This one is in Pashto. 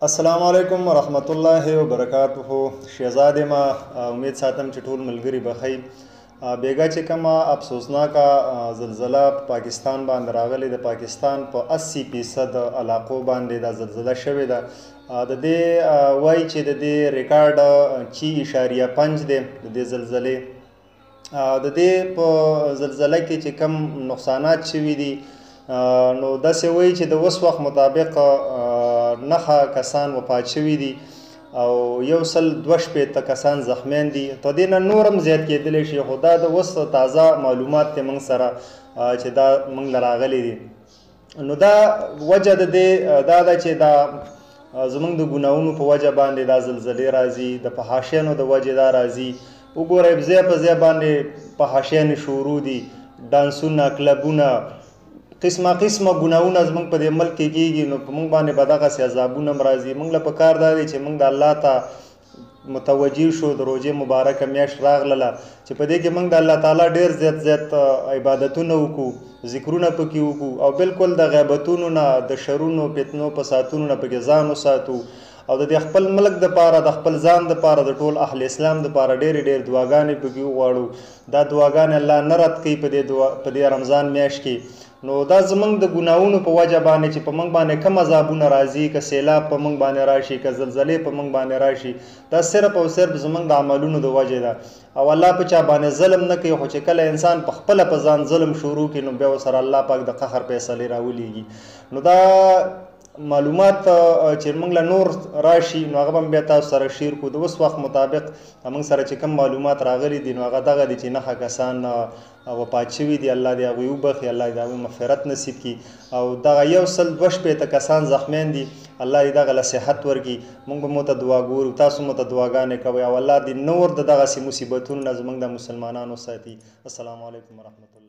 السلام علیکم ورحمت الله وبرکاته. شهزاد ما امید ساتم چې ټول ملګري به ښه. بیګا چې کومه افسوسناکه زلزله په پاکستان باندې راغلې، د پاکستان په 80% علاقو باندې دا زلزله شوې ده. د دې وایي چې د دې ریکارډ 6.5 دی د دې زلزلې. د دې په زلزله کې چې کم نقصانات شوي دي، نو داسې وایي چې د اوس وخت مطابق 9 کسان وفات شوي دي او 162 کسان زخمیان دي. تر دې نه نور هم زیات کېدلی شي، خو دا د اوس تازه معلومات دی موږ سره چې دا موږ له راغلي دي. نو دا وجه د دې دا ده چې دا زموږ د ګناهونو په وجه باندې دا زلزلې راځي، د فحاشیانو د وجې دا راځي. وګورئ ځای په ځای باندې فحاشیانې شروع دي، ډانسونه، کلبونه، قسمه قسمه ګناهونه زموږ په دې ملک کې کېږي. نو په موږ باندې به دغسې عذابونه هم راځي. موږ له پکار دا دی چې موږ د الله ته متوجه شو. د روژې مبارکه میاشت راغلله چې په دې کې موږ د الله تعالی ډېر زیات زیات عبادتونه وکړو، ذکرونه پکې وکړو، او بالکل د غیبتونو نه، د شرونو، فتنو، فسادونو نه پکې ځان وساتو، او د دې خپل ملک دپاره، د خپل ځان دپاره، د ټول اهل اسلام دپاره ډېرې ډېرې دعاګانې پکې وغواړو. دا دعاګانې الله نه رد کوي په دې رمضان میاشت کې. نو دا زمونږ د ګناهونو په وجه باندې چې په موږ باندې کم عذابونه راځي، که سیلاب په موږ باندې راشي، که زلزلې په موږ باندې راشي، دا صرف او صرف زمونږ د عملونو د وجې ده. او الله په چا باندې ظلم نه کوي، خو چې کله انسان په خپله په ځان ظلم شروع کړي، نو بیا ورسره الله پاک د قهر فیصلې راولیږي. نو دا معلومات چې موږ له نور راشي، نو هغه به هم بیا تاسو سره شیر کړو. د اوس وخت مطابق موږ سره چې کوم معلومات راغلي دي، نو هغه دغه دي چې 9 کسان وفات شوي دي. الله دې هغوی وبخښي، الله دې هغوی مغفرت نصیب کړي. او دغه 162 کسان زخمیان دي، الله دې دغه له صحت ورکړي. موږ به مو ته دعا ګورو، تاسو مو ته دعاګانې کوئ، او الله دې نور د دغسې مصیبتونو نه زموږ د مسلمانانو ساتي. السلام علیکم ورحمت الله.